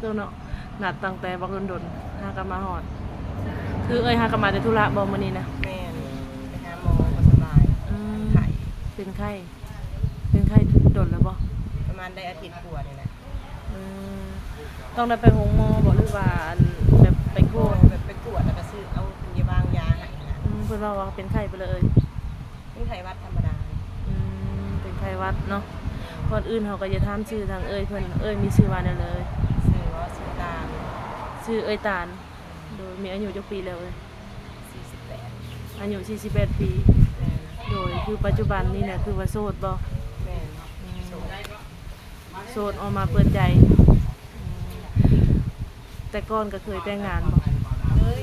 ໂຕເນາະ ນັດຕັ້ງແຕ່ບັກດົນໆ ຫາກໍມາຮອດ. ຄືເອື້ອຍຫາກໍມາແຕ່ທຸລະບໍ່ມື້ນີ້ນະ? ແມ່ນ ໄປຫາໝໍບໍ່ສະບາຍ ອືມ ໄຂ້ ເປັນໄຂ້ ເປັນໄຂ້ດົນແລ້ວບໍ່? ປະມານໄດ້ອາທິດກວ່ານີ້ແຫຼະ. ອືມ ຕ້ອງໄດ້ໄປໂຮງໝໍບໍ່ ຫຼືວ່າອັນແບບໄປກວດ? ແບບໄປກວດ ແລ້ວກໍຊື້ເອົາ ເປັນຢາວາງຢາໃຫ້ນະ. ອືມ ເພິ່ນເວົ້າວ່າເປັນໄຂ້ໄປເລີຍ? ເປັນໄຂ້ຫວັດທຳມະດາ. ອືມ ເປັນໄຂ້ຫວັດເນາະ. ກ່ອນອື່ນເຮົາກໍຢາກຖາມຊື່ທາງເອື້ອຍເພິ່ນ ເອື້ອຍມີຊື່ວ່າແນວໃດ? ຊື່ວ່າຊື່ຕານ. ຊື່ເອື້ອຍຕານ. ໂດຍ ມີອາຍຸຈັກປີແລ້ວເອື້ອຍ? ສີ່ສິບແປດ. ອາຍຸສີ່ສິບແປດປີ. ແມ່ນ. ໂດຍ ຄືປັດຈຸບັນນີ້ນະ ຄືວ່າໂສດບໍ່? ແມ່ນ. ອືມ ໂສດ. ໂສດ ອອກມາເປີດໃຈ. ອືມ ແຕ່ກ່ອນກໍເຄີຍແຕ່ງງານບໍ່? ເຄີຍ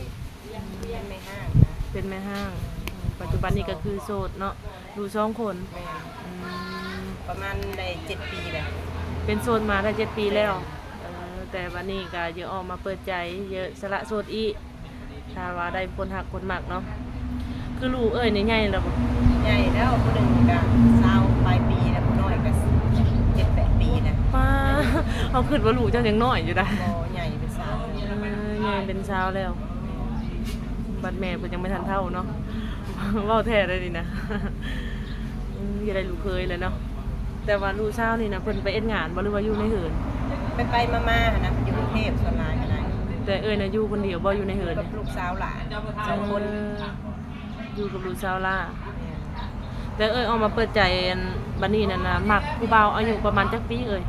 ເປັນແມ່ຮ້າງນະ. ເປັນແມ່ຮ້າງ. ອືມ ປັດຈຸບັນນີ້ກໍຄືໂສດເນາະ ຢູ່ສອງຄົນ. ແມ່ນ. ອືມ ປະມານໄດ້ເຈັດປີແລ້ວ. ເປັນໂສດມາໄດ້ເຈັດປີແລ້ວ. ແມ່ນ. ເອີ ແຕ່ບັດນີ້ກໍຢາກອອກມາເປີດໃຈ ຢາກສະຫຼະໂສດອີກ ຖ້າວ່າໄດ້ຄົນຮັກຄົນມັກເນາະ. ຄືລູກເອື້ອຍນີ້ໃຫຍ່ແລ້ວບໍ່? ໃຫຍ່ແລ້ວ ຜູ້ໜຶ່ງກໍຊາວປາຍປີແລ້ວ ຜູ້ນ້ອຍກໍເຈັດແປດປີແລ້ວ. ປ້າ ເຮົາຄິດວ່າລູກເຈົ້າຍັງນ້ອຍຢູ່ດາ. ບໍ່ ໃຫຍ່ເປັນສາວແລ້ວ. ເອີ ໃຫຍ່ເປັນສາວແລ້ວ. ບັດແມ່ເພິ່ນຍັງບໍ່ທັນເຖົ້າເນາະ. ເວົ້າແທ້ເດ້ນີ້ນະ. ອືມ ຢາກໄດ້ລູກເຂີຍແຫຼະເນາະ. ແຕ່ວ່າລູກສາວນີ້ນະ ເພິ່ນໄປເຮັດງານບໍ່ ຫຼືວ່າຢູ່ໃນເຮືອນ? ໄປໆມາໆຫັ້ນນະ ຢູ່ກຸງເທບສ່ວນຫຼາຍກໍໄດ້. ແຕ່ເອື້ອຍນະຢູ່ຄົນດຽວບໍ່ ຢູ່ໃນເຮືອນ? ກັບລູກສາວຫຼ້າສອງຄົນ. ອືມ ຢູ່ກັບລູກສາວຫຼ້າ. ແມ່ນ. ແລ້ວເອື້ອຍອອກມາເປີດໃຈ ອັນ ບັດນີ້ນັ້ນນະ ມັກຜູ້ບ່າວອາຍຸປະມານຈັກປີເອື້ອຍ?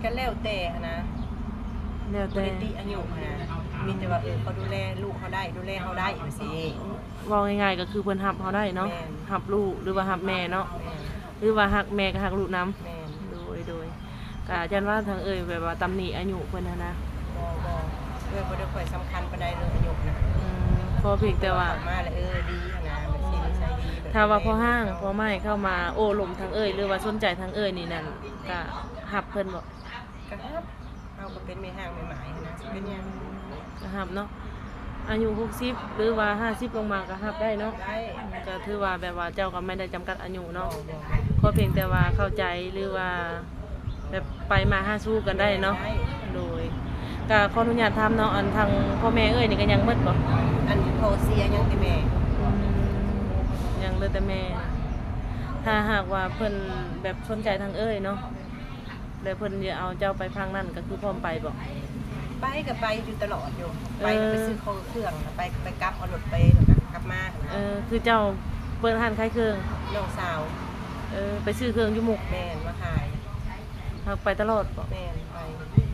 ກໍແລ້ວແຕ່ຫັ້ນນະ. ແລ້ວແຕ່ ບໍ່ໄດ້ຕິອາຍຸຫັ້ນນະ ມີແຕ່ວ່າ ເອີ ເຂົາດູແລລູກເຮົາໄດ້ ດູແລເຮົາໄດ້ຈັ່ງຊີ້. ເວົ້າງ່າຍໆກໍຄືເພິ່ນຮັບເຮົາໄດ້ເນາະ. ແມ່ນ. ຮັບລູກ ຫຼືວ່າຮັບແມ່ເນາະ. ແມ່ນ. ຫຼືວ່າຮັກແມ່ກໍຮັກລູກນຳ. ແມ່ນ. ໂດຍ ໂດຍ ກໍຢ້ານວ່າທາງເອື້ອຍແບບວ່າຕຳໜິອາຍຸເພິ່ນຫັ້ນນະ. ບໍ່ ບໍ່ ເອື້ອຍບໍ່ໄດ້ຄ່ອຍສຳຄັນປານໃດເລື່ອງອາຍຸນະ. ອືມ ຂໍພຽງແຕ່ວ່າເຂົ້າມາແລ້ວ ເອີ ດີຫັ້ນນະ ແບບຊິນິໄສດີ. ຖ້າວ່າພໍ່ຮ້າງພໍ່ໃໝ່ເຂົ້າມາໂອ້ລົມທາງເອື້ອຍ ຫຼືວ່າສົນໃຈທາງເອື້ອຍນີ້ນັ້ນ ກໍຮັບເພິ່ນບໍ່? ກໍຮັບ. ເຮົາກໍເປັນແມ່ຮ້າງແມ່ໝ້າຍຫັ້ນນະ ຊິເປັນຫຍັງ ກໍຮັບເນາະ. ອາຍຸຫົກສິບ ຫຼືວ່າຫ້າສິບລົງມາກໍຮັບໄດ້ເນາະ. ໄດ້. ກໍຖືວ່າແບບວ່າເຈົ້າກໍບໍ່ໄດ້ຈຳກັດອາຍຸເນາະ. ບໍ່ ບໍ່. ຂໍພຽງແຕ່ວ່າເຂົ້າໃຈ ຫຼືວ່າແບບໄປມາຫາສູ່ກັນໄດ້ເນາະ. ໄດ້. ໂດຍ ກໍຂໍອະນຸຍາດຖາມເນາະ ອັນທາງພໍ່ແມ່ເອື້ອຍນີ້ກໍຍັງໝົດບໍ່? ອັນພໍ່ເສຍຍັງແຕ່ແມ່. ອືມ ຍັງເຫຼືອແຕ່ແມ່. ຖ້າຫາກວ່າເພິ່ນແບບສົນໃຈທາງເອື້ອຍເນາະ ແລ້ວເພິ່ນຈະເອົາເຈົ້າໄປພັກນັ້ນ ກໍຄືພ້ອມໄປບໍ່? ໄປກໍໄປຢູ່ຕະຫຼອດຢູ່. ເອີ ໄປກໍໄປຊື້ຂອງເຄື່ອງ ໄປ ໄປກັບເອົາລົດໄປ ແລ້ວກໍກັບມາ. ເອີ ຄືເຈົ້າເປີດຮ້ານຂາຍເຄື່ອງ? ນ້ອງສາວ. ເອີ ໄປຊື້ເຄື່ອງຢູ່ມຸກ? ແມ່ນ ມາຂາຍ. ຫາກໄປຕະຫຼອດບໍ່? ແມ່ນ ໄປ.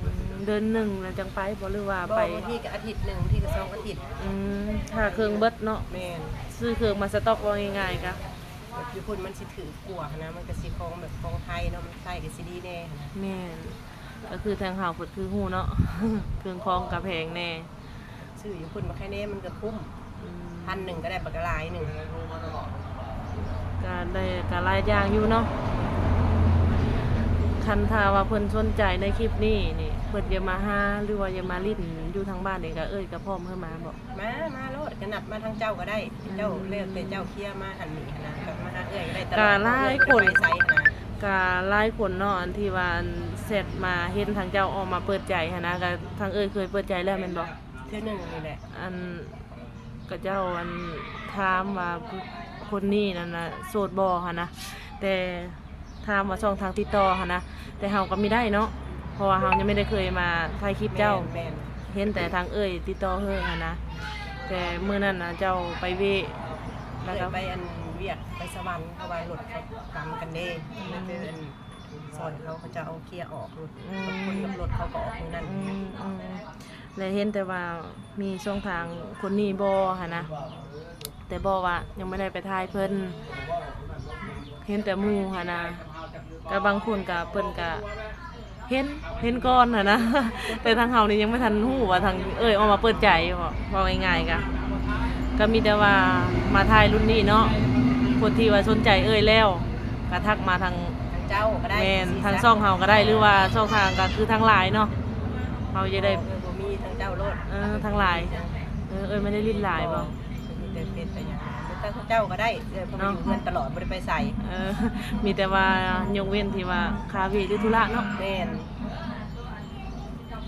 ອືມ ເດືອນໜຶ່ງແລ້ວຈັ່ງໄປບໍ່ ຫຼືວ່າໄປ? ບໍ່ ບາງທີກໍອາທິດໜຶ່ງ ບາງທີກໍສອງອາທິດ. ອືມ ຖ້າເຄື່ອງເບິດເນາະ. ແມ່ນ. ຊື້ເຄື່ອງມາສະຕັອກ ເວົ້າງ່າຍໆກະ ຢູ່ພຸ້ນມັນຊິຖືກກວ່າຫັ້ນນະ ມັນກໍຊິຂອງແບບຂອງໄທເນາະ ມັນໃຊ້ກໍຊິດີແດ່ຫັ້ນນະ. ແມ່ນ. ກໍຄືທາງເຮົາເພິ່ນຄືຮູ້ເນາະ ເຄື່ອງຂອງກໍແພງແດ່. ຊື້ຢູ່ພຸ້ນບັກໄຄແນ່ມັນກໍຄຸ້ມ. ອືມ ພັນໜຶ່ງກໍໄດ້ບັກຫຼາຍໜຶ່ງ. ກໍໄດ້ ກໍຫຼາຍຢ່າງຢູ່ເນາະ. ຄັນຖ້າວ່າເພິ່ນສົນໃຈໃນຄລິບນີ້ນີ້ ເພິ່ນຢາກມາຫາ ຫຼືວ່າຢາກມາຫຼິ້ນຢູ່ທາງບ້ານນີ້ ກໍເອື້ອຍກໍພ້ອມໃຫ້ມາບໍ່? ມາ ມາໂລດ ກໍນັດມາທາງເຈົ້າກໍໄດ້. ເຈົ້າ ອືມ ແລ້ວແຕ່ເຈົ້າເຄຍມາຫັ້ນນີ້ຫັ້ນນະ ກໍມາຫາເອື້ອຍກໍໄດ້ຕະຫຼອດ. ກໍຫຼາຍຄົນ ເອື້ອຍບໍ່ໄດ້ໄປໃສຫັ້ນນະ. ກໍຫຼາຍຄົນເນາະ ອັນທີ່ວ່າ ອັນແຊັດມາເຫັນທາງເຈົ້າອອກມາເປີດໃຈຫັ້ນນະ. ກໍທາງເອື້ອຍເຄີຍເປີດໃຈແລ້ວແມ່ນບໍ່? ເທື່ອໜຶ່ງນີ້ແຫຼະ. ອັນ ຂະເຈົ້າ ອັນ ຖາມວ່າຄົນນີ້ນັ້ນນະໂສດບໍ່ຫັ້ນນະ ແຕ່ ຖາມວ່າຊ່ອງທາງຕິດຕໍ່ຫັ້ນນະ ແຕ່ເຮົາກໍມີໄດ້ເນາະ ເພາະວ່າເຮົາຍັງບໍ່ໄດ້ເຄີຍມາຖ່າຍຄລິບເຈົ້າ. ແມ່ນ ແມ່ນ. ເຫັນແຕ່ທາງເອື້ອຍຕິດຕໍ່ເຮີຫັ້ນນະ ແຕ່ມື້ນັ້ນນະເຈົ້າໄປເວະ ແລ້ວກໍໄປອັນວຽກໄປສະຫວັນ ເພາະວ່າລົດເຂົາກຳກັນເດ້ ອືມ ແລ້ວເຈີອັນ ຊ່ອຍເຂົາ ເຂົາເຈົ້າເອົາເຄຍອອກລົດ. ອືມ ຄົນກັບລົດເຂົາກໍອອກມື້ນັ້ນ. ອືມ ອືມ ແລະເຫັນແຕ່ວ່າມີຊ່ອງທາງຄົນນີ້ບໍ່ຫັ້ນນະ ແຕ່ບໍ່ວ່າຍັງບໍ່ໄດ້ໄປຖ່າຍເພິ່ນ ເຫັນແຕ່ໝູ່ຫັ້ນນະ. ກໍບາງຄົນກໍເພິ່ນກໍເຫັນ ເຫັນກ່ອນຫັ້ນນະ ແຕ່ທາງເຮົານີ້ຍັງບໍ່ທັນຮູ້ວ່າທາງເອື້ອຍອອກມາເປີດໃຈ. ເວົ້າ ເວົ້າງ່າຍໆ ກໍ ກໍມີແຕ່ວ່າມາຖ່າຍລຸ້ນນີ້ເນາະ ຄົນທີ່ວ່າສົນໃຈເອື້ອຍແລ້ວ ກໍທັກມາທາງ ທາງເຈົ້າກໍໄດ້. ແມ່ນ ຊິ ທາງຊ່ອງເຮົາກໍໄດ້ ຫຼືວ່າຊ່ອງທາງກໍຄືທາງ LINE ເນາະ ເຮົາຈະໄດ້ ບໍ່ ເອີ ບໍ່ມີ ທາງເຈົ້າໂລດ. ເອີ ທາງ LINE. ເອີ ເອື້ອຍບໍ່ໄດ້ຫຼິ້ນ LINE ບໍ່? ບໍ່ ມີແຕ່ເຟສແຕ່ຫຍັງ ແຕ່ທາງເຈົ້າກໍໄດ້. ເອີ ເພິ່ນ ເນາະ ຢູ່ເຮືອນຕະຫຼອດ ບໍ່ໄດ້ໄປໃສ. ເອີ ມີແຕ່ວ່າຍົກເວັ້ນທີ່ວ່າຄາເວະ ຫຼືທຸລະເນາະ. ແມ່ນ.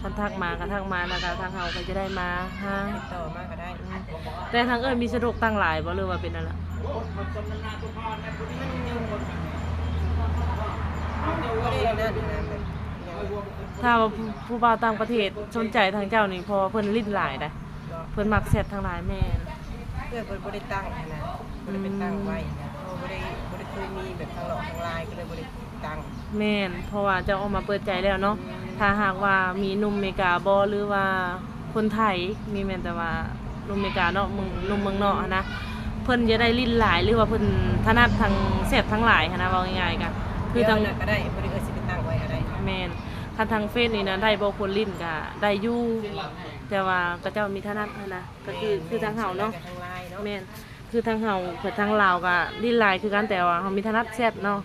ຄັນທັກມາກໍທັກມາ ແລ້ວກໍທາງເຮົາກໍຈະໄດ້ມາຫາ ຕິດຕໍ່ມາກໍໄດ້. ອືມ ແຕ່ທາງເອື້ອຍມີສະດວກຕັ້ງຫຼາຍບໍ່ ຫຼືວ່າເປັນອັນລະ? ມັນ ມັນບໍ່ໄດ້ອັນນັ້ນນະ ແບບ ຖ້າວ່າຜູ້ ຜູ້ບ່າວຕ່າງປະເທດສົນໃຈທາງເຈົ້ານີ້ ເພາະວ່າເພິ່ນຫຼິ້ນຫຼາຍໃດ໋ ເພິ່ນມັກແຊັດທາງລາຍ. ແມ່ນ ເອື້ອຍເພິ່ນບໍ່ໄດ້ຕັ້ງຫັ້ນນະ ບໍ່ໄດ້ໄປຕັ້ງໄວ້ນະ ເພາະບໍ່ໄດ້ ບໍ່ໄດ້ເຄີຍມີແບບທາງຫຼອກທາງລາຍ ກໍເລີຍບໍ່ໄດ້ຕັ້ງ. ແມ່ນ ເພາະວ່າເຈົ້າອອກມາເປີດໃຈແລ້ວເນາະ. ອືມ ຖ້າຫາກວ່າມີໜຸ່ມເມກາບໍ ຫຼືວ່າຄົນໄທ ມີແມ່ນແຕ່ວ່າໜຸ່ມເມກາເນາະ ເມືອງ ໜຸ່ມເມືອງນອກຫັ້ນນະ ເພິ່ນຈະໄດ້ຫຼິ້ນຫຼາຍ ຫຼືວ່າເພິ່ນຖະໜັດທາງແຊັດທາງລາຍຫັ້ນນະ ເວົ້າງ່າຍໆ ກໍຄືທາງ ດຽວນັ້ນກໍໄດ້ ບໍ່ໄດ້ເອື້ອຍຊິໄປຕັ້ງໄວ້ກໍໄດ້. ແມ່ນ ຄັນທາງເຟສນີ້ນະ ໄດ້ບໍ່ຄົນຫຼິ້ນກໍໄດ້ຢູ່ ແຕ່ວ່າເຂົາເຈົ້າມີຖະໜັດຫັ້ນນະ ກໍຄື ແມ່ນ ຄືທາງເຮົາເນາະ ສ່ວນຫຼາຍກໍທາງລາຍເນາະ. ແມ່ນ ຄືທາງເຮົາ ທາງລາວກໍຫຼິ້ນຫຼາຍຄືກັນ ແຕ່ວ່າເຮົາມີຖະໜັດແຊັດເນາະ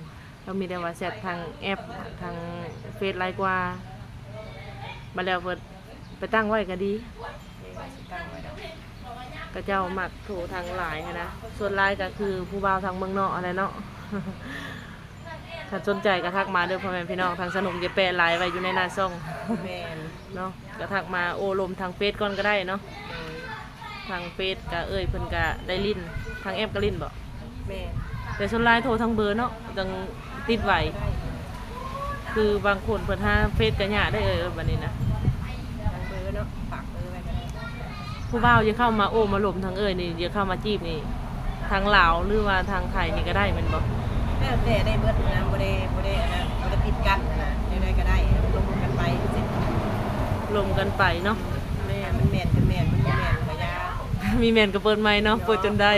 ເຮົາມີແຕ່ວ່າແຊັດທາງແອັບ ທາງເຟສຫຼາຍກວ່າ ບັດແລ້ວເພິ່ນໄປຕັ້ງໄວ້ກໍດີ. ເອີ ຊິຕັ້ງໄວ້ດອກ ເຂົາເຈົ້າມັກໂທທາງລາຍຫັ້ນນະ ສ່ວນຫຼາຍກໍຄືຜູ້ບ່າວທາງເມືອງນອກຫັ້ນແຫຼະເນາະ. ຄັນສົນໃຈກໍທັກມາເດີພໍ່ແມ່ພີ່ນ້ອງ ທາງສະໜຸມຈະແປະລາຍໄວ້ຢູ່ໃນໜ້າຊ່ອງ. ແມ່ນ ເນາະ ກໍທັກມາໂອ້ລົມທາງເຟສກ່ອນກໍໄດ້ເນາະ. ໂດຍ ທາງເຟສກໍເອື້ອຍເພິ່ນກໍໄດ້ຫຼິ້ນ ທາງແອັບກໍຫຼິ້ນບໍ? ແມ່ນ ແຕ່ສ່ວນຫຼາຍໂທທາງເບີເນາະ ຈັ່ງຕິດໄວ້. ຄືບາງຄົນເພິ່ນຫາເຟສກໍຍາກເດ້ເອື້ອຍ ບັດນີ້ນະ ທາງເບີເນາະ ຝາກເບີໄວ້ກໍໄດ້. ຜູ້ບ່າວຢາກເຂົ້າມາໂອ້ມາລົມທາງເອື້ອຍນີ້ ຢາກເຂົ້າມາຈີບນີ້ ທາງລາວ ຫຼືວ່າທາງໄທນີ້ກໍໄດ້ແມ່ນບໍ່? ແລ້ວແຕ່ໄດ້ເບິດນະ ບໍ່ໄດ້ ບໍ່ໄດ້ອັນນັ້ນ ບໍ່ໄດ້ປິດກັ້ນນະ ແນວໃດກໍໄດ້ ລົມກັນໄປ ລົມກັນໄປເນາະ. ແມ່ນ ມັນແມ່ນກໍແມ່ນ ມັນບໍ່ແມ່ນກໍຢ່າ ມີແມ່ນກໍເປີດໃໝ່ເນາະ ເນາະ ເປີດຈົນໄດ້.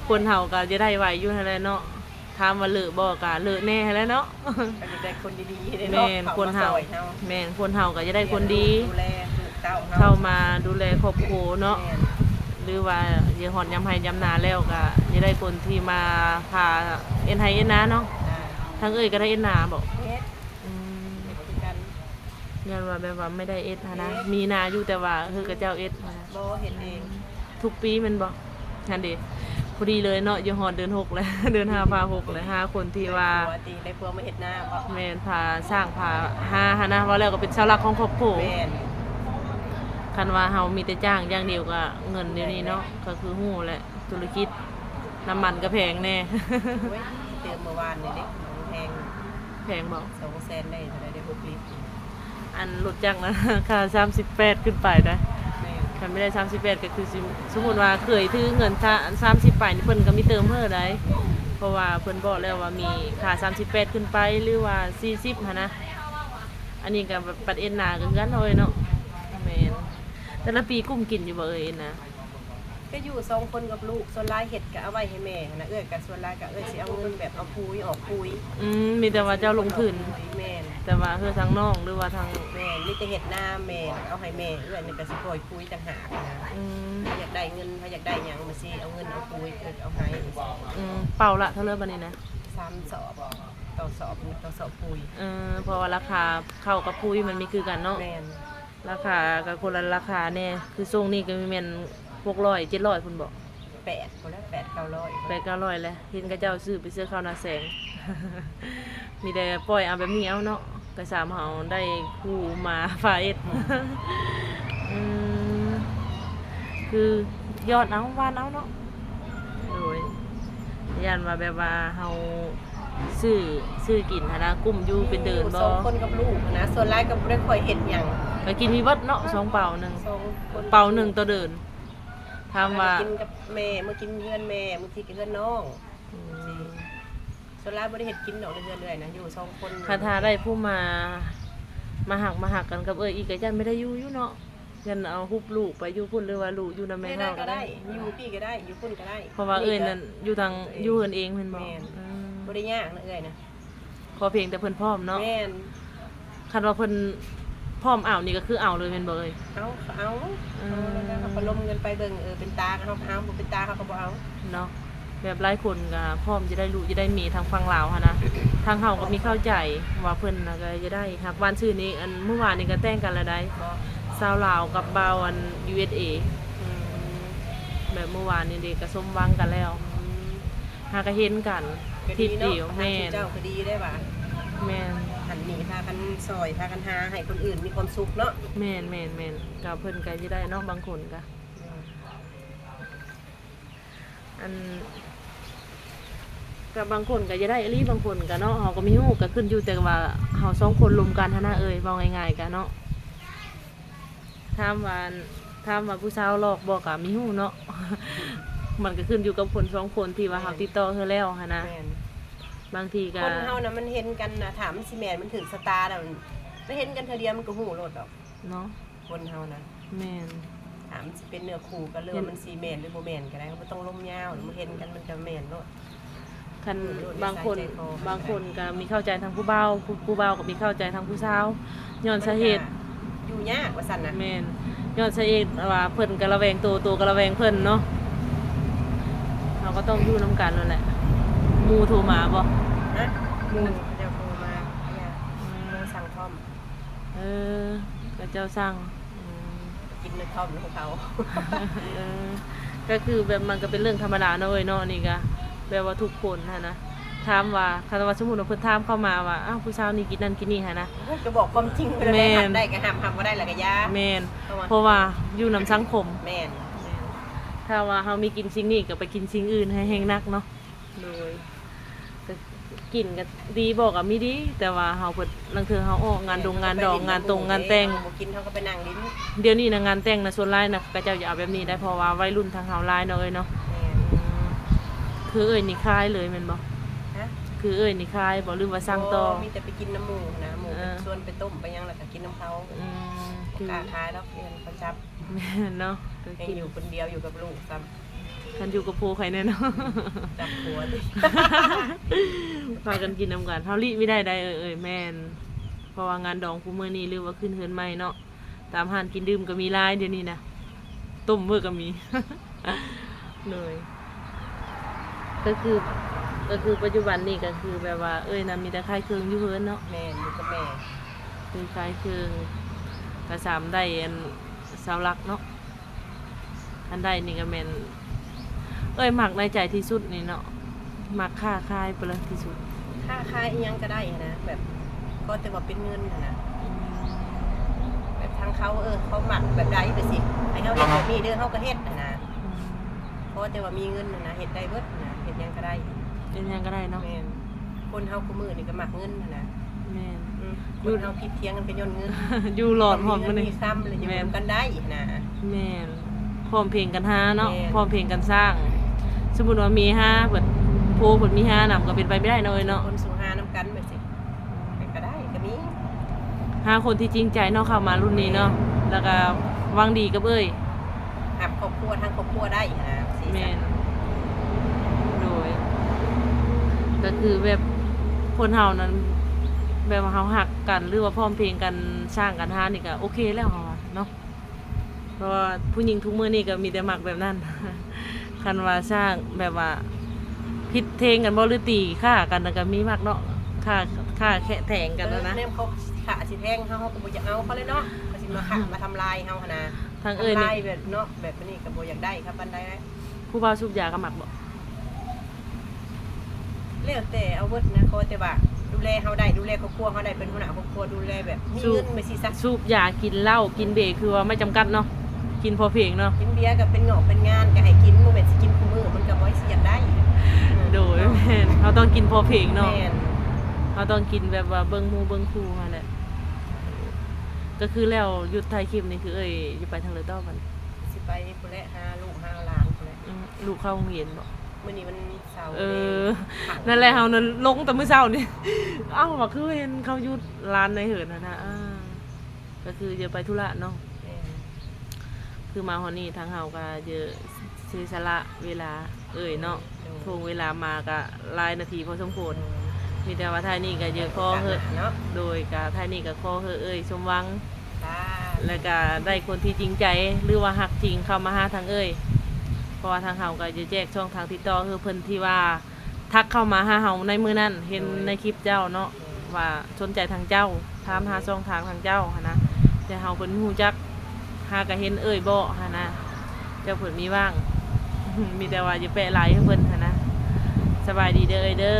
ຄົນເຮົາກໍຢາກໄດ້ໄວຢູ່ຫັ້ນແຫຼະເນາະ ຖາມວ່າເລີະບໍ່ ກໍເລີະແດ່ຫັ້ນແຫຼະເນາະ. ກໍຢາກໄດ້ຄົນດີໆເດ້ເນາະ ແມ່ນ ເຂົ້າມາຊ່ອຍເຮົາ ຄົນເຮົາ ແມ່ນ ຄົນເຮົາກໍຢາກໄດ້ຄົນດີ ດູແລລູກເຕົ້າເຮົາ ເຂົ້າມາດູແລຄອບຄົວເນາະ. ແມ່ນ ຫຼືວ່າຢາກຮອດຍາມໄຮ່ຍາມນາແລ້ວ ກໍຢາກໄດ້ຄົນທີ່ມາພາເຮັດໄຮ່ເຮັດນາເນາະ. ອ່າ ທາງເອື້ອຍກໍໄດ້ເຮັດນາບໍ? ເຮັດ ອືມ ເຮັດຄືກັນ. ຍ້ອນວ່າແບບວ່າໄມ່ໄດ້ເຮັດຫັ້ນນະ ເຮັດ ມີນາຢູ່ ແຕ່ວ່າເຮີກະເຈົ້າເຮັດຫັ້ນນະ. ບໍ່ ເຮັດເອງ. ທຸກປີແມ່ນບໍ່? ຫັ້ນເດ ພໍດີເລີຍເນາະ ຢູ່ຮອດເດືອນຫົກແລ້ວ ເດືອນຫ້າພາຫົກແລ້ວ ຫາຄົນທີ່ວ່າ ໄດ້ຜົວຕິ ໄດ້ຜົວມາເຮັດນາບໍ? ແມ່ນ ພາສ້າງພາຫາຫັ້ນນະ ເວົ້າແລ້ວກໍເປັນເສົາຫຼັກຂອງຄອບຄົວ. ແມ່ນ ຄັນວ່າເຮົາມີແຕ່ຈ້າງຢ່າງດຽວ ກໍເງິນດຽວນີ້ເນາະ ແມ່ນ ກໍຄືຮູ້ແຫຼະ ທຸລະກິດ ນ້ຳມັນກໍແພງແດ່. ໂອ້ຍ ເຕີມເມື່ອວານນີ້ເດ້ ແພງ ແພງບໍ? ສອງແສນໄດ້ເທົ່າໃດ ໄດ້ຫົກລິດ. ອັນລົດຈັກນະ ຄ່າສາມສິບແປດຂຶ້ນໄປໄດ໋. ແມ່ນ ຄັນໄມ່ໄດ້ສາມສິບແປດ ກໍຄືຊິ ສົມມຸດວ່າເຄີຍຖືເງິນສາ ສາມສິບປາຍນີ້ ເພິ່ນກໍມີເຕີມເພີ່ມໄດ໋ ເພາະວ່າເພິ່ນບອກແລ້ວວ່າມີຄ່າສາມສິບແປດຂຶ້ນໄປ ຫຼືວ່າສີ່ສິບຫັ້ນນະ. ອັນນີ້ກໍບັດເຮັດນາກໍຄືກັນເນາະເອີຍເນາະ. ແມ່ນ ແຕ່ລະປີກຸ້ມກິນຢູ່ບໍ່ເອີຍ ເຮັດນາ? ກໍຢູ່ສອງຄົນກັບລູກ ສ່ວນຫຼາຍເຮັດກໍເອົາໄວ້ໃຫ້ແມ່ຫັ້ນນະ. ເອື້ອຍກໍສ່ວນຫຼາຍກໍເອື້ອຍຊິເອົາເງິນແບບເອົາປຸ໋ຍ ອອກປຸ໋ຍ. ອືມ ມີແຕ່ວ່າເຈົ້າລົງທຶນ. ແມ່ນ ແຕ່ວ່າເຮືອທາງນ້ອງ ຫຼືວ່າທາງ ແມ່ນ ມີແຕ່ເຮັດນາແມ່ ເອົາໃຫ້ແມ່. ເອື້ອຍນີ້ກໍຊິປ່ອຍປຸ໋ຍຕ່າງຫາກນະ. ອືມ ໃຜຢາກໄດ້ເງິນ ໃຜຢາກໄດ້ຫຍັງ ມາຊິເອົາເງິນເອົາປຸ໋ຍ ເອີ ເອົາໃຫ້. ອືມ ເປົາລະເທົ່າໃດບັດນີ້ນະ? ສາມສອບ ຕໍ່ສອບ ຕໍ່ສອບປຸ໋ຍ. ເອີ ເພາະວ່າລາຄາເຂົ້າກັບປຸ໋ຍມັນມີຄືກັນເນາະ. ແມ່ນ ລາຄາກໍຄົນລະລາຄາແດ່ ຄືຊ່ວງນີ້ກໍແມ່ນຫົກຮ້ອຍ ເຈັດຮ້ອຍພຸ້ນບໍ? ແປດພຸ້ນແຫຼະ ແປດເກົ້າຮ້ອຍ ແປດເກົ້າຮ້ອຍແຫຼະ. ເຫັນເຂົາເຈົ້າຊື້ໄປເຊື່ອເຂົ້ານາແສງ ມີແຕ່ປ່ອຍເອົາແບບນີ້ເອົາເນາະ ກໍສາມເຮົາໄດ້ຄູ່ມາຟາເອັດ. ອືມ ຄືຢອດເອົາ ຫວ່ານເອົາເນາະ. ໂດຍ ຢ້ານວ່າແບບວ່າເຮົາຊື້ ຊື້ກິນຫັ້ນນະ ກຸ້ມຢູ່ເປັນເດືອນບໍ່? ຢູ່ສອງຄົນກັບລູກຫັ້ນນະ ສ່ວນຫຼາຍກໍບໍ່ໄດ້ຄ່ອຍເຮັດຫຍັງ ກໍກິນມີເບິດເນາະ ສອງເປົາໜຶ່ງ ສອງຄົນ ເປົາໜຶ່ງຕໍ່ເດືອນ. ຖາມວ່າ ກິນກັບແມ່ ມື້ກິນເຮືອນແມ່ ບາງທີກໍເຮືອນນ້ອງ. ອືມ ຊິ ສ່ວນຫຼາຍບໍ່ໄດ້ເຮັດກິນດອກ ໃນເຮືອນເອື້ອຍນະ ຢູ່ສອງຄົນ. ຄັນຖ້າໄດ້ຜູ້ມາ ມາຮັກ ມາຮັກກັນກັບເອື້ອຍອີກ ກໍຢ້ານໄມ່ໄດ້ຢູ່ຢູ່ເນາະ. ຢ້ານເອົາຮຸບລູກໄປຢູ່ພຸ້ນ ຫຼືວ່າລູກຢູ່ນຳແມ່ເຖົ້າກໍໄດ້. ຢູ່ພີ້ກໍໄດ້ ຢູ່ພຸ້ນກໍໄດ້ ເພາະວ່າເອື້ອຍນັ້ນຢູ່ທາງ ຢູ່ເຮືອນເອງແມ່ນບໍ່? ແມ່ນ ອືມ ບໍ່ໄດ້ຍາກນະເອື້ອຍນະ ຂໍພຽງແຕ່ເພິ່ນພ້ອມເນາະ. ແມ່ນ ຄັນວ່າເພິ່ນພ້ອມເອົານີ້ກໍຄືເອົາເລີຍແມ່ນບໍ່ເອີຍ? ເອົາ ກໍເອົາ. ອືມ ເຮົາກໍລົມກັນໄປເບິ່ງ ເອີ ເປັນຕາກໍເຮົາກໍເອົາ ບໍ່ເປັນຕາເຮົາກໍບໍ່ເອົາເນາະ. ແບບຫຼາຍຄົນກໍພ້ອມຈະໄດ້ລູກຈະໄດ້ເມຍທາງຝັ່ງລາວຫັ້ນນະ ທາງເຮົາກໍມີເຂົ້າໃຈວ່າເພິ່ນນະກໍຈະໄດ້ຮັກ. ຫວ່ານຊື່ນີ້ ອັນ ມື້ວານນີ້ກໍແຕ່ງກັນແລ້ວໃດ໋ ຊາວລາວກັບບ່າວ ອັນ ຢູເອັສເອ. ອືມ ແບບມື້ວານນີ້ເດ ກໍສົມຫວັງກັນແລ້ວ. ອືມ ຫາກໍເຫັນກັນທິດດຽວ. ແມ່ນ ເຈົ້າກໍດີໄດ້ຫວາ. ແມ່ນ ອັນນີ້ພາກັນຊ່ອຍ ພາກັນຫາໃຫ້ຄົນອື່ນມີຄວາມສຸກເນາະ. ແມ່ນໆໆ ກໍເພິ່ນກໍຊິໄດ້ເນາະ ບາງຄົນກໍ ແມ່ນ ອັນ ກໍບາງຄົນກໍຢາກໄດ້ອີ່ຫຼີ ບາງຄົນກໍເນາະ ເຮົາກໍມີຮູ້ ກໍຂຶ້ນຢູ່ແຕ່ວ່າເຮົາສອງຄົນລົມກັນຫັ້ນນະເອີຍ ເວົ້າງ່າຍໆກໍເນາະ. ຖາມວ່າ ຖາມວ່າຜູ້ສາວຫຼອກບໍ່ ກໍມີຮູ້ເນາະ ມັນກໍຂຶ້ນຢູ່ກັບຄົນສອງຄົນທີ່ວ່າເຮົາ ແມ່ນ ຕິດຕໍ່ເຂົາແລ້ວຫັ້ນນະ. ແມ່ນ ບາງທີກໍ ຄົນເຮົານະ ມັນເຫັນກັນນະ ຖ້າມັນຊິແມ່ນ ມັນຖືກຊະຕາແລ້ວ ໄດ້ເຫັນກັນເທື່ອດຽວ ມັນກໍຮູ້ໂລດດອກເນາະ ຄົນເຮົານະ. ແມ່ນ ຖ້າມັນຊິເປັນເນື້ອຄູ່ກັນ ຫຼືວ່າມັນຊິແມ່ນ ຫຼືບໍ່ແມ່ນກໍໄດ້ ເຮົາບໍ່ຕ້ອງລົມຍາວ ມາເຫັນກັນມັນກໍແມ່ນໂລດ. ຄັນ ເອີ ໂລດ ບາງຄົນ ນິໄສໃຈຄໍ ບາງຄົນກໍມີເຂົ້າໃຈທາງຜູ້ບ່າວ ຜູ້ ຜູ້ບ່າວກໍມີເຂົ້າໃຈທາງຜູ້ສາວ ຍ້ອນສາເຫດ ມັນກໍຢູ່ຍາກວ່າຊັ້ນນະ. ແມ່ນ ຍ້ອນສາເຫດວ່າເພິ່ນກໍລະແວງໂຕ ໂຕກໍລະແວງເພິ່ນເນາະ ເຮົາກໍຕ້ອງຢູ່ນຳກັນນັ້ນແຫຼະ. ໝູ່ໂທມາບໍ່? ຮະ? ໝູ່ ເຂົາເຈົ້າໂທມາ ອືມ ໂທສັ່ງພ້ອມ. ເອີ ເຂົາເຈົ້າສັ່ງ ອືມ ກິນນ້ຳທ່ອມຂອງເຂົາ. ເອີ ກໍຄືແບບມັນກໍເປັນເລື່ອງທຳມະດາເນາະເອີຍເນາະ ອັນນີ້ກໍແບບວ່າທຸກຄົນຫັ້ນນະ ຖາມວ່າ ຄັນວ່າສົມມຸດວ່າເພິ່ນຖາມເຂົ້າມາວ່າ ອ້າວ ຜູ້ສາວນີ້ກິນນັ້ນກິນນີ້ຫັ້ນນະ ເພິ່ນກໍບອກຄວາມຈິງ ເພິ່ນ ແມ່ນ ໄດ້ກໍຫ້າມ ຫ້າມບໍ່ໄດ້ແລ້ວກໍຢ່າ. ແມ່ນ ເພາະວ່າ ເພາະວ່າຢູ່ນຳສັງຄົມ. ແມ່ນ ແມ່ນ ຖ້າວ່າເຮົາມີກິນສິ່ງນີ້ກໍໄປກິນສິ່ງອື່ນໃຫ້ແຮງໜັກເນາະ. ໂດຍ ກໍກິນກໍດີບໍ່ ກໍມີດີ ແຕ່ວ່າເຮົາເພິ່ນ ລາງເທື່ອເຮົາອອກງານດົງງານດອງ ງານຕົງງານແຕ່ງ ບໍ່ກິນເຮົາກໍໄປນັ່ງຫຼິ້ນ. ດຽວນີ້ນະ ງານແຕ່ງນະ ສ່ວນຫຼາຍນະ ເຂົາເຈົ້າຢາກເອົາແບບນີ້ໄດ໋ ເພາະວ່າໄວລຸ້ນທາງເຮົາຫຼາຍເນາະເອີຍເນາະ. ແມ່ນ ອືມ ຄືເອື້ອຍນີ້ຂາຍເລີຍແມ່ນບໍ່? ຮະ? ຄືເອື້ອຍນີ້ຂາຍບໍ່ ຫຼືວ່າສັ່ງຕໍ່? ບໍ່ ມີແຕ່ໄປກິນນຳໝູ່ນະ ໝູ່ ເອີ ໄປຊວນໄປຕົ້ມໄປຫຍັງ ແລ້ວກໍກິນນຳເຂົາ. ອືມ ບໍ່ກ້າຂາຍດອກ ຢ້ານເຂົາຈັບ. ແມ່ນເນາະ ກໍ ຍັງ ກິນ ຢູ່ຄົນດຽວ ຢູ່ກັບລູກຊ້ຳ. ຄັນຢູ່ກັບຜົວຂ້ອຍແນ່ເນາະ ຈັບຜົວຕິ ພາກັນກິນນຳກັນ ເຮົາຫຼີກບໍ່ໄດ້ໃດ໋ເອີຍ. ແມ່ນ ເພາະວ່າງານດອງຄູ່ມື້ນີ້ ຫຼືວ່າຂຶ້ນເຮືອນໃໝ່ເນາະ ຕາມຮ້ານກິນດື່ມກໍມີຫຼາຍດຽວນີ້ນະ ຕົ້ມເບີກໍມີ. ໂດຍ ກໍຄື ກໍຄືປັດຈຸບັນນີ້ ກໍຄືແບບວ່າເອື້ອຍນະ ມີແຕ່ຂາຍເຄື່ອງຢູ່ເຮືອນເນາະ. ແມ່ນ ຢູ່ກັບແມ່ ຄືຂາຍເຄື່ອງ ກະສ່ຳໄດ້ອັນ ເສົາຫຼັກເນາະ. ອັນໃດນີ້ກໍແມ່ນເອື້ອຍມັກໃນໃຈທີ່ສຸດນີ້ເນາະ ມັກຄ້າຂາຍປະເລີທີ່ສຸດ. ຄ້າຂາຍອີ່ຫຍັງກໍໄດ້ຫັ້ນນະ ແບບ ຂໍແຕ່ວ່າເປັນເງິນຫັ້ນນະ ອືມ ແບບທາງເຂົາ ເອີ ເຂົາມັກແບບໃດໄປຊີ້ ໃຫ້ເຮົາເຮັດແບບນີ້ເດີ ເຮົາກໍເຮັດຫັ້ນນະ. ອືມ ຂໍແຕ່ວ່າມີເງິນຫັ້ນນະ ເຮັດໄດ້ເບິດຫັ້ນນະ ເຮັດຫຍັງກໍໄດ້ ເຮັດຫຍັງກໍໄດ້ເນາະ. ແມ່ນ ຄົນເຮົາຄູ່ມື້ນີ້ກໍມັກເງິນຫັ້ນນະ. ແມ່ນ ອືມ ຢູ່ ຄົນເຮົາຜິດຖຽງກັນກໍຍ້ອນເງິນ ຢູ່ລອດຮອດມື້ນີ້ ມີຄຳ ແລ້ວຢູ່ ແມ່ນ ນຳກັນໄດ້ນະ. ແມ່ນ ພ້ອມເພງກັນຫາເນາະ. ແມ່ນ ພ້ອມເພງກັນສ້າງ ສົມມຸດວ່າເມຍຫາ ເພິ່ນ ຜົວເພິ່ນມີຫານຳ ກໍເປັນໄປບໍ່ໄດ້ເນາະເອີຍເນາະ. ຄົນສູ່ຫານຳກັນແບບຊີ້ ເປັນໄປໄດ້ກໍມີ ຫາຄົນທີ່ຈິງໃຈເນາະ ເຂົ້າມາລຸ້ນນີ້ເນາະ. ແມ່ນ ແລ້ວກໍຫວັງດີກັບເອື້ອຍ ຮັບຄອບຄົວ ທາງຄອບຄົວໄດ້ຫັ້ນນະ. ແມ່ນ ໂດຍ ກໍຄືແບບຄົນເຮົານັ້ນ ແບບວ່າເຮົາຮັກກັນ ຫຼືວ່າພ້ອມເພງກັນສ້າງກັນຫານີ້ກໍໂອເຄແລ້ວ ເຮົາວ່າເນາະ. ເພາະວ່າຜູ້ຍິງທຸກມື້ນີ້ກໍມີແຕ່ມັກແບບນັ້ນ ຄັນວ່າສ້າງແບບວ່າຜິດເທງກັນບໍ່ ຫຼືຕີຂ້າກັນ ກໍມີມັກເນາະ ຂ້າ ຂ້າແຄະແທງກັນຫັ້ນນະ. ເອີ ແນມເຂົາຊິຂ້າຊິແທງເຮົາ ເຮົາກໍບໍ່ຢາກເອົາເຂົາເລີຍເນາະ ເຂົາຊິມາຂ້າມາທຳລາຍເຮົາຫັ້ນນະ. ທາງເອື້ອຍນີ້ ທຳລາຍແບບເນາະ ແບບນີ້ກໍບໍ່ຢາກໄດ້ເຂົາປານໃດ. ຜູ້ບ່າວສູບຢາກໍມັກບໍ່? ແລ້ວແຕ່ເອົາເບິດນະ ຂໍແຕ່ວ່າດູແລເຮົາໄດ້ ດູແລຄອບຄົວເຮົາໄດ້ ເປັນຫົວໜ້າຄອບຄົວ ດູແລແບບມີເງິນແບບຊີ້ຊະ. ສູບຢາ ກິນເຫຼົ້າ ກິນເບ ຄືວ່າໄມ່ຈຳກັດເນາະ ກິນພໍພຽງເນາະ. ກິນເບກໍເປັນງອກເປັນງານກໍໃຫ້ກິນ ບໍ່ແມ່ນຊິກິນຄູ່ມື້ ມັນກໍບໍ່ຊິຢາກໄດ້. ໂດຍ ເນາະ ແມ່ນ ເຮົາຕ້ອງກິນພໍພຽງເນາະ. ແມ່ນ ເຮົາຕ້ອງກິນແບບວ່າເບິ່ງໝູ່ເບິ່ງຄູ່ຫັ້ນແຫຼະ. ກໍຄືແລ້ວຢຸດຖ່າຍຄລິບນີ້ ຄືເອີຍຈະໄປທາງໃດຕໍ່ບັດນີ້? ຊິໄປພຸ້ນແຫຼະ ຫາລູກຫາຫຼານພຸ້ນແຫຼະ. ອືມ ລູກເຂົ້າໂຮງຮຽນບໍ່? ມື້ນີ້ວັນເສົາ. ເອີ ເດ້ ນັ້ນແຫຼະ ເຮົານັ້ນລົງແຕ່ມື້ເຊົ້ານີ້ ເອົ້າ ວ່າຄືເຫັນເຂົາຢູ່ລານໃນເຫີນຫັ້ນນະ. ອ່າ ກໍຄືຈະໄປທຸລະເນາະ. ແມ່ນ ຄືມາຮອດນີ້ ທາງເຮົາກໍຈະເສຍສະຫຼະເວລາເອີຍເນາະ. ໂດຍ ໂດຍ ໂທງເວລາມາກໍຫຼາຍນາທີພໍສົມຄວນ. ໂດຍ ມີແຕ່ວ່າທ້າຍນີ້ກໍຈະຂໍໃຫ້ ເນາະ ໂດຍ ກໍທ້າຍນີ້ກໍຂໍໃຫ້ເອີຍສົມຫວັງ ສາທຸ ແລ້ວກໍໄດ້ຄົນທີ່ຈິງໃຈ ຫຼືວ່າຮັກຈິງເຂົ້າມາຫາທາງເອີຍ ເພາະວ່າທາງເຮົາກໍຈະແຈກຊ່ອງທາງຕິດຕໍ່ໃຫ້ເພິ່ນທີ່ວ່າທັກເຂົ້າມາຫາເຮົາໃນມື້ນັ້ນ ເຫັນ ໂດຍ ໃນຄລິບເຈົ້າເນາະ ໂດຍ ວ່າສົນໃຈທາງເຈົ້າ ຖາມຫາ ໂດຍ ຊ່ອງທາງທາງເຈົ້າຫັ້ນນະ ແຕ່ເຮົາເພິ່ນຮູ້ຈັກ ຫາກະເຫັນເອີຍເບາະຫັ້ນນະ ເຈົ້າເພິ່ນມີວ່າງ ມີແຕ່ວ່າຢ່າແປະຫຼາຍໃຫ້ເພິ່ນຫັ້ນນະ. ສະບາຍດີເດີເອີຍເດີ.